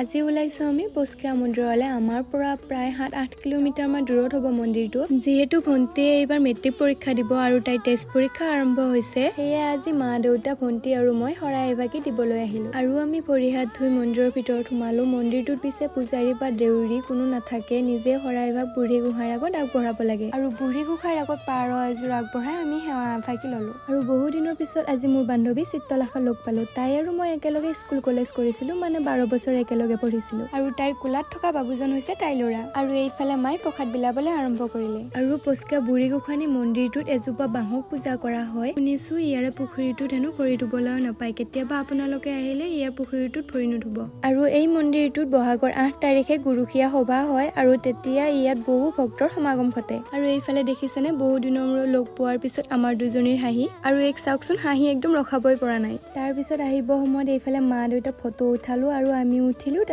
আজি ওলাইছোঁ আমি পস্কীয়া মন্দিৰলৈ। আমাৰ পৰা প্ৰায় 7-8 কিলোমিটাৰমান দূৰত হ'ব মন্দিৰটো। যিহেতু ভণ্টিয়ে এইবাৰ মেট্ৰিক পৰীক্ষা দিব আৰু তাইৰ টেষ্ট পৰীক্ষা আৰম্ভ হৈছে, সেয়ে আজি মা, দেউতা, ভণ্টি আৰু মই শৰাই এভাগি দিবলৈ আহিলোঁ। আৰু আমি ভৰি হাত ধুই মন্দিৰৰ ভিতৰত সোমালোঁ। মন্দিৰটোত পিছে পূজাৰী বা দেউৰী কোনো নাথাকে। নিজে শৰাই ভাগ বুঢ়ী গোঁসাইৰ আগত আগবঢ়াব লাগে। আৰু বুঢ়ী গোঁসাইৰ আগত পাৰ এযোৰ আগবঢ়াই আমি সেৱা এভাগি ল'লোঁ। আৰু বহু দিনৰ পিছত আজি মোৰ বান্ধৱী চিত্ৰলেখা লগ পালোঁ। তাই আৰু মই একেলগে স্কুল, কলেজ কৰিছিলোঁ, মানে 12 বছৰ একেলগে পঢ়িছিলোঁ। আৰু তাইৰ কোলাত থকা বাবুজন হৈছে তাইৰ ল'ৰা। আৰু এইফালে মাই প্ৰসাদ বিলাবলৈ আৰম্ভ কৰিলে। আৰু পস্কীয়া বুঢ়ী গোসানী মন্দিৰটোত এজোপা বাঁহক পূজা কৰা হয়। শুনিছোঁ ইয়াৰে পুখুৰীটোত হেনো ভৰি ধুবলৈও নাপায়। কেতিয়াবা আপোনালোকে আহিলে ইয়াৰ পুখুৰীটোত ভৰি নুধুব। আৰু এই মন্দিৰটোত বহাগৰ 8 তাৰিখে গুৰুসীয়া সভা হয় আৰু তেতিয়া ইয়াত বহু ভক্তৰ সমাগম ঘটে। আৰু এইফালে দেখিছেনে, বহু দিনৰ মূৰত লগ পোৱাৰ পিছত আমাৰ দুজনীৰ হাঁহি! আৰু এইক চাওকচোন, হাঁহি একদম ৰখাবই পৰা নাই। তাৰপিছত আহিব সময়ত এইফালে মা দেউতাক ফটো উঠালো আৰু আমি উঠিলে